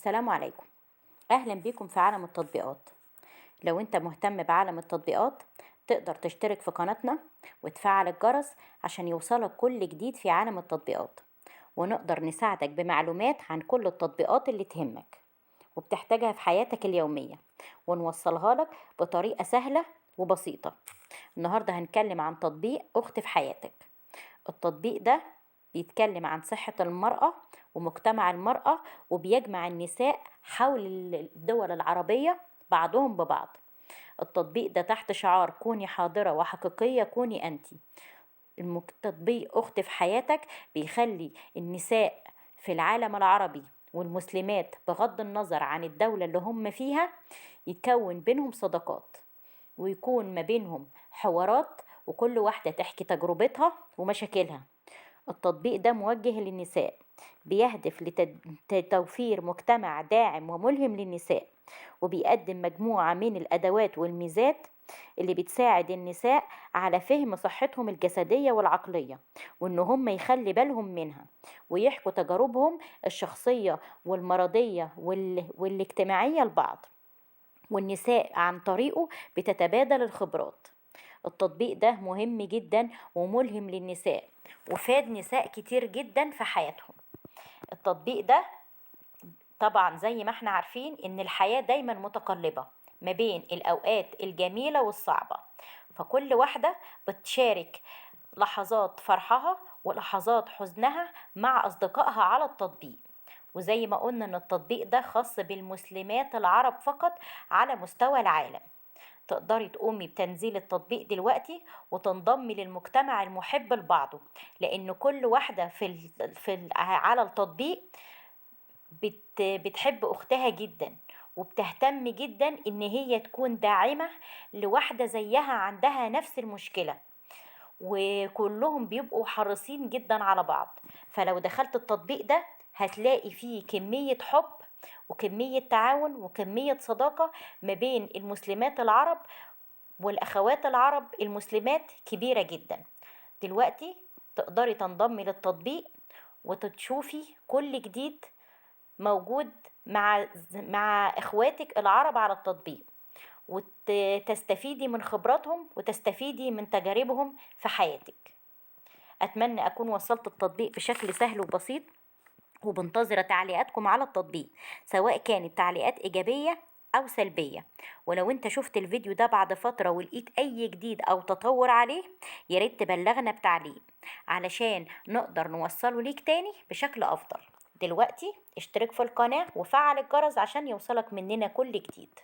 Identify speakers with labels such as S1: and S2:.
S1: السلام عليكم، أهلا بكم في عالم التطبيقات. لو أنت مهتم بعالم التطبيقات تقدر تشترك في قناتنا وتفعل الجرس عشان يوصلك كل جديد في عالم التطبيقات، ونقدر نساعدك بمعلومات عن كل التطبيقات اللي تهمك وبتحتاجها في حياتك اليومية، ونوصلها لك بطريقة سهلة وبسيطة. النهاردة هنتكلم عن تطبيق أخت في حياتك. التطبيق ده بيتكلم عن صحة المرأة ومجتمع المرأة، وبيجمع النساء حول الدول العربية بعضهم ببعض. التطبيق ده تحت شعار كوني حاضرة وحقيقية، كوني أنتي. تطبيق أخت في حياتك بيخلي النساء في العالم العربي والمسلمات بغض النظر عن الدولة اللي هم فيها يتكون بينهم صداقات، ويكون ما بينهم حوارات، وكل واحدة تحكي تجربتها ومشاكلها. التطبيق ده موجه للنساء، بيهدف لتوفير مجتمع داعم وملهم للنساء، وبيقدم مجموعة من الأدوات والميزات اللي بتساعد النساء على فهم صحتهم الجسدية والعقلية، وإن هم يخلي بالهم منها ويحكوا تجاربهم الشخصية والمرضية والاجتماعية لبعض، والنساء عن طريقه بتتبادل الخبرات. التطبيق ده مهم جدا وملهم للنساء، وفاد نساء كتير جدا في حياتهم. التطبيق ده طبعا زي ما احنا عارفين ان الحياة دايما متقلبة ما بين الأوقات الجميلة والصعبة، فكل واحدة بتشارك لحظات فرحها ولحظات حزنها مع أصدقائها على التطبيق. وزي ما قلنا ان التطبيق ده خاص بالمسلمات العرب فقط على مستوى العالم. تقدري تقومي بتنزيل التطبيق دلوقتي وتنضمي للمجتمع المحب لبعضه، لان كل واحدة على التطبيق بتحب اختها جدا، وبتهتم جدا ان هي تكون داعمة لواحدة زيها عندها نفس المشكلة، وكلهم بيبقوا حريصين جدا على بعض. فلو دخلت التطبيق ده هتلاقي فيه كمية حب وكمية تعاون وكمية صداقة ما بين المسلمات العرب والأخوات العرب المسلمات كبيرة جدا. دلوقتي تقدري تنضمي للتطبيق وتشوفي كل جديد موجود مع إخواتك العرب على التطبيق، وتستفيدي من خبراتهم وتستفيدي من تجاربهم في حياتك. أتمنى أكون وصلت التطبيق بشكل سهل وبسيط، وبنتظر تعليقاتكم على التطبيق سواء كانت تعليقات إيجابية أو سلبية. ولو أنت شفت الفيديو ده بعد فترة ولقيت أي جديد أو تطور عليه، ياريت تبلغنا بتعليق علشان نقدر نوصله ليك تاني بشكل أفضل. دلوقتي اشترك في القناة وفعل الجرس عشان يوصلك مننا كل جديد.